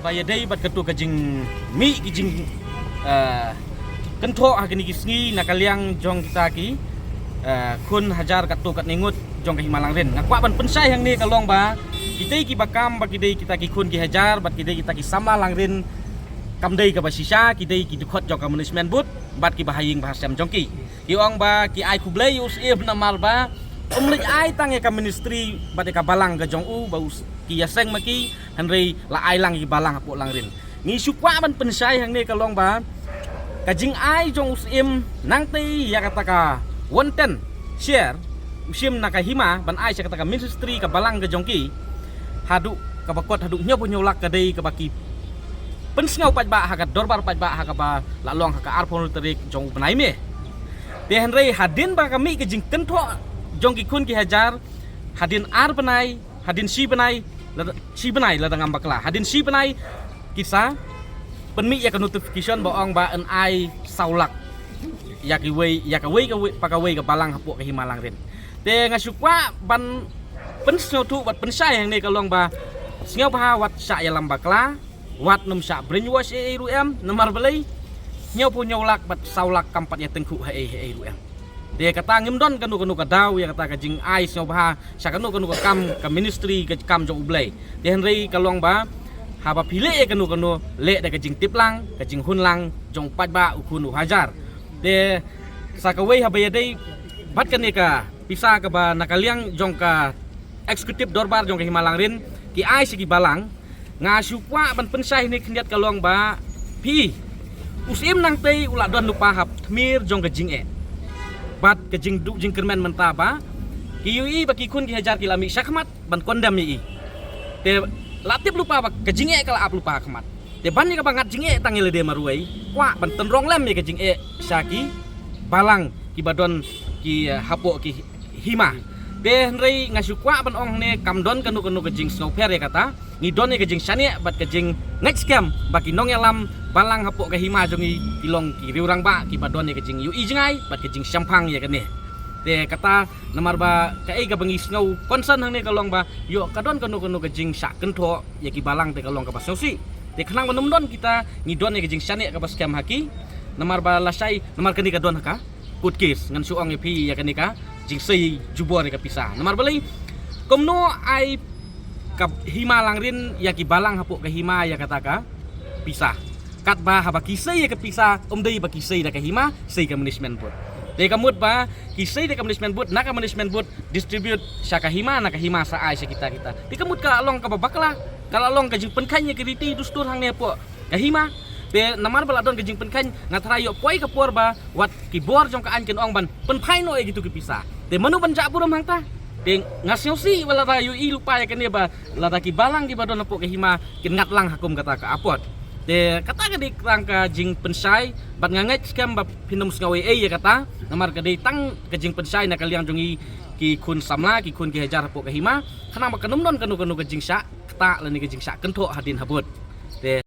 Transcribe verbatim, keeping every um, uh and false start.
Ba ïadei bad kato ka jingmih ki jing, eh, kynthoh ha kine ki sngi na ka liang jong kita ki, eh, khun hajar katto katne ngut jong ka Hima Langrin. Nga kwah ban pynshai hangne ka long ba kitei kiba kam ba ki dei kita ki khun ki hajar bad ki dei kita ki samla Langrin, kam dei kaba shisha, ki dei ki dkhot jong ka management board bad kiba ha ïing ba ha sem jong ki. Ki ong ba ki ai khublei ïa u Syiem namar ba um leit ai tang ïa ka ministry bad ïa ka balang ka jong u ba u s-, ki ïaseng ma ki, hynrei la ai lang ïa ki balang hapoh Langrin. Ngi shu kwah ban pynshai hangne ka long ba ka jingai jong u Syiem nangtei ïa kata ka one tenth share u shim na ka Hima ban ai sha kata ka ministry ka balang ka jong ki, haduh kaba kot haduh hynñiewphew hynñiew lak ka dei kaba ki pynsngew paidbah ha ka dorbar paidbah ha kaba la long ha ka arphew tarik jong u bnai May. Te hynrei hadien ba ka mih ka jingkynthoh jong ki khun ki hajar, hadien ar bnai, hadien shi bnai, lada, shi bnai lada ngam bakla, hadien shi bnai ki sa pynmih ïa ka notification ba ong ba yn ai saw lak ïa kiwei, ïa kawei, kawei, pa kawei ka balang hapoh ka Hima Langrin. Te nga shu kwah ban pynsngewthuh bad pynshai hangne ka long ba sngewbha wat shah ïalam bakla, wat nym shah brainwash ei ei ruh em, namar balei hynñiewphew hynñiew lak bad saw lak kam pat ïa tyngkhuh ha ei ha ei ruh em. Te kata ngim don kano kano ka daw ïa kata ka jingai sngewbha sha kano kano ka kam ka ministry ka kam jong U Blei. Te hynrei ka long ba haba phi leh ïa kano kano, leh da ka jingtip lang, ka jinghun lang jong u paidbah u khun u hajar. Te sa kawei haba ïadei bad kane ka pisa kaba na ka liang jong ka executive dorbar jong ka Hima Langrin ki ai sha ki balang, nga shu kwah ban pynshai hangne khyndiat ka long ba phi, u Syiem nangtei u la don lypa ha tmier jong ka jingeh bad ka jingduh jingkyrmen mynta ba ki ïohi ba ki khun ki hajar ki la mih shakhmat ban condemn ïa i. Te la tip lypa ba ka jingeh ka la ap lypa ha khmat. Te ban ïa kaba ngat jingeh tang ïa lade marwei, kwah ban tynrong lem ïa ka jingeh sha ki balang kiba don ki, eh, hapoh ki Hima. Te hynrei nga shu kwah ban ong hangne kam don kano kano ka jingsngewpher ïa kata. Ngi don ïa ka jingshaniah bad ka jingngeit skhem ba ki nongïalam balang hapoh ka Hima jong ngi ki long ki riewrangbah kiba don ïa ka jingïohi jngai bad ka jingshemphang ïa kane. Te kata namar ba kaei kaba ngi sngew concern hangne ka long ba ïoh ka don kano kano ka jingshah kynthoh ïa ki balang te ka long kaba sngewsih. Te khnang ba nym don kita ngi don ïa ka jingshaniah kaba skhem ha ki. Namar ba lashai, namar kane ka don ha ka court case, ngan shu ong ïa phi ïa kane ka jingsei jubor ïa ka pisa. Namar balei kumno ai ka Hima Langrin ïa ki balang hapoh ka Hima ïa kata ka pisa? Katba haba ki sei ïa ka pisa, ym dei ba ki sei da ka Hima, sei ka management board. Te ka mut ba ki sei da ka management board, na ka management board distribute sha ka Hima, na ka Hima sa ai sha kita kita. Te ka mut ka la long kaba bakla, ka la long ka jingpynkheiñ ïa ki riti dustur hangne hapoh ka Hima. Te namar ba la don ka jingpynkheiñ, nga tharai ïoh poi ka por ba wat ki bor jong ka aiñ kin ong ban pynphai noh ïa kitu ki pisa. Te mano ban jah burom hangta? Te nga sngewsih ba lada ïohi lypa ïa kane ba lada ki balang kiba don hapoh ka Hima kin ngat lang ha kum kata ka apot. Te kata ka dei tang ka jingpynshai bad nga ngeit skhem ba phin ym sngew ei ei ïa kata. Namar ka dei tang ka jingpynshai na ka liang jong ngi ki khun samla, ki khun ki hajar hapoh ka Hima. Khnang ba kan ym don kano kano ka jingshah ktah lane ka jingshah kynthoh hadien habud. Te